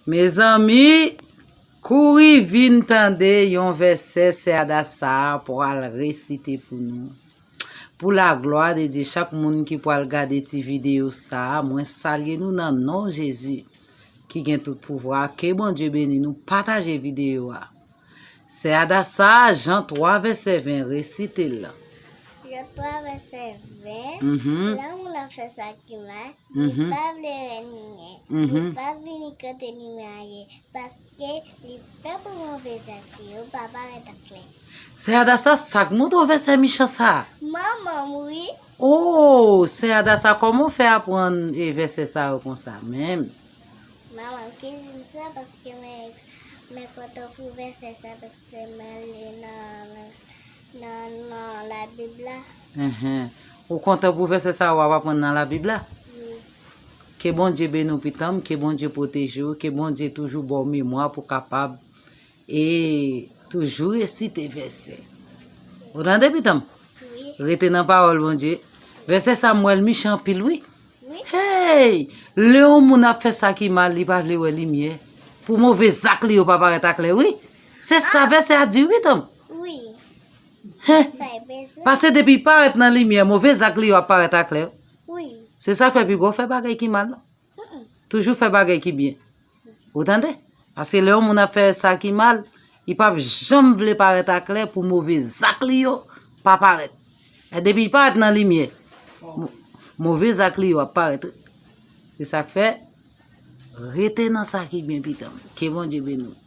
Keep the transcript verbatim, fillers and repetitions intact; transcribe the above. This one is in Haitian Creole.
Mezanmi, kouri vin tande yon vèsè Sè Adasa pral resite pou nou. Pou laglwa de Dye, chak moun ki pral gade ti videyo sa a, mwen salye nou nan non Jezi ki gen tout pouvwa. Ke Bondye beni nou. Pataje videyo a. Sè Adasa, Jan twa vèsè ven, resite l. Jan twa vèsè ven, mhm, lè yon moun ap fè sa ki mal, li, mhm, pa vle wè limyè. Mhm. Li pa vini kote limyè a ye, paske li pè pou move zak li yo pa parèt aklè. Sè Adasa, sa k montre w vèsè mechan sa a? Manman m, wi. Oh, Sè Adasa, kòman w fè aprann, e, vèsè sa yo konsa menm? Manman m ki di m sa, paske mwen, mwen kontan pou vèsè sa, paske mwen li nan, nan, nan Labib la. Enhen. Ou kontan pou vèsè sa w ap aprann nan Labib la? Wi. Ke Bondye beni w, pitan m, ke Bondye pwoteje w, ke Bondye toujou ba w memwa pou w kapab e toujou resite vèsè. Ou tande, pitan m? Wi. Rete nan pawòl Bondye. Vèsè sa, m wè l mechan anpil, wi. Wi. Hey! Lè yon moun ap fè sa ki mal, li pa vle wè limyè. Pou move zak li yo pa parèt aklè, wi. Se sa, ah, vèsè a di, wi, pitan m. Wi. Hen? Sa e bezwen. Paske depi parèt nan limyè, move zak li yo ap parèt aklè. Wi. Se sa k fè pi gwo fè bagay ki mal, non? Mm-mm. Toujou fè bagay ki byen. Ou tande? Paske lè yon moun ap fè sa ki mal, li p ap janm vle parèt aklè pou move zak li yo pa parèt. E depi li parèt nan limyè, mo-, move zak li yo ap parèt. Se sa k fè, rete nan sa ki byen, pitan m. Ke Bondye beni w.